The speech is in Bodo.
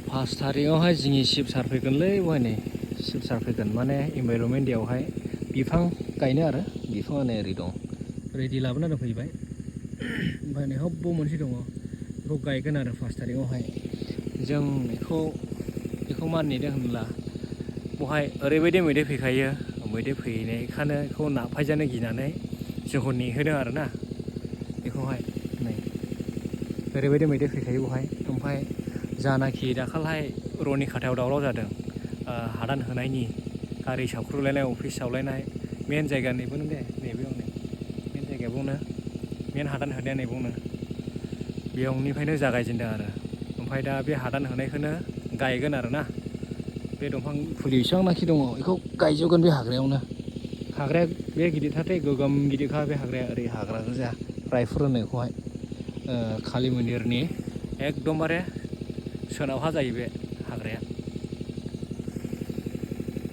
5 थारिखआवहाय जोंनि शिबसार फैगोनलै बहायनै शिबसार फैगोन माने इनभाइरनमेन्ट डेआवहाय बिफां गायनो आरो बिफाङानो ओरै दं रेडि लाबोना दोनफैबाय ओमफ्राय नै हब्ब मोनसे दङ बेखौ गायगोन आरो 5 थारिखआवहाय जों बेखौ मा नेदों होनब्ला बहाय ओरैबायदि मैदेर फैखायो मैदेर फैनायखायनो बेखौ नाफायजानो गिनानै जोंखौ नेहोदों आरोना बेखौहाय नै ओरैबायदि मैदेर फैखायो बहाय ओमफ्राय जानाखि दाखालहाय रनिखाथायाव दावराव जादों हादान होनायनि गारि सावख्रुलायनाय अफिस सावलायनाय मेन जायगा नैबेयावनो दे नैबेयावनो मेन जायगायावनो मेन हादान होनाया नैबावनो बेयावनिफ्रायनो जागायजेनदों आरो ओमफ्राय दा बे हादान होनायखौनो गायगोन आरोना बे दंफां फुलि बेसेबांनाखि दङ बेखौ गायजोबगोन बे हाग्राया बे गिदिरथारथाय गोगोम गिदिरखा बे हाग्राया ओरै हाग्रा गोजा रायफुर होनो बेखौहाय कालि मन्दिरनि एकदमबारे सोनाबहा जायो बे हाग्राया